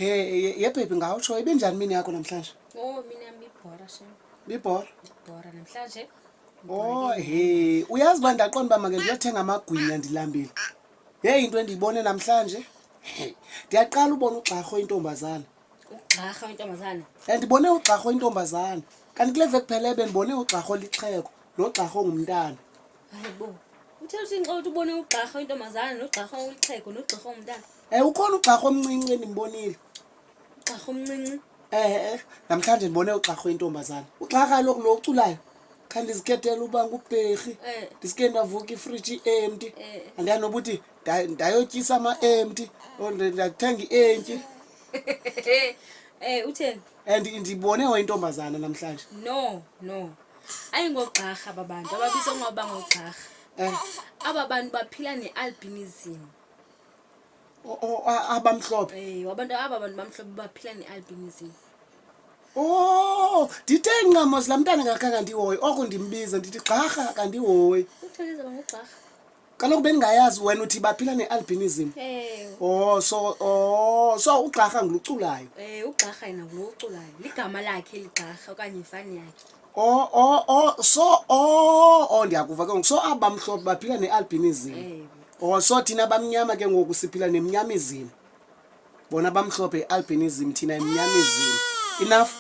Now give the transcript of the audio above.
He ye baby ngawutsho ibinjani mini yakho namhlanje? Oh mina yami ibhora shem. Ibhora? Ibhora namhlanje. Oh he uyazi uba ndaqonda uba make ndiyothenga amagwinya ndilambile. Yeyi into endiyibone namhlanje. Hey, ndiyaqala ubona ugxarho intombazana. Ugxarha intombazana. Eh ndibone ugxarho intombazana. Kanti kule veki phele bendibone ugxarho lixhego nogxarho ngumntana. Hayibo. Uthe uthini xa uthi ubone ugxarha intombazana nogxarha ulixhego nogxarha umntana? Eh ukhona ugxarha omncinci endimbonile. Ugxarha omncinci? Eh eh namhlanje ndibone ugxarha intombazana. Ugxarha kaloku lo uculayo. Khandizikhethela uba ngubherhi. Eh. Ndiske ndavuka ifriji empty. Eh. Andiyazi noba uthi ndayotyisa ama-empty or ndathenga i-entyi. Eh utheni? And ndibone oyintombazana namhlanje. No, no. Ayingogxarha aba bantu ababizwa ngoba ngogxarha. Eh. Aba bantu baphila ne-albinism. Abamhlophe. Eh, abantu aba bantu bamhlophe baphila ne-albinism. Oh, ndithe nqamos laa mntana ngakhange andihoyi oko ndimbiza ndithi gxarha kandihoyi. Utheni zaba ngugxarha? Kaloku bendingayazi wena uthi baphila ne-albinism. Ewe. Oh, so oh, so ugxarha nguluculayo. Eh, ugxarha yena ngulo uculayo. Ligama lakhe ligxarha okanye ifani yakhe. Oh, oh, oh, so oh, oh ndiyakuva ke ngoku. So aba bamhlophe baphila ne-albinism. Ewe. Oh, so thina bamnyama ke ngoku siphila nemnyamizim. Bona bamhlophe i-albinism thina imnyamizim. Enough.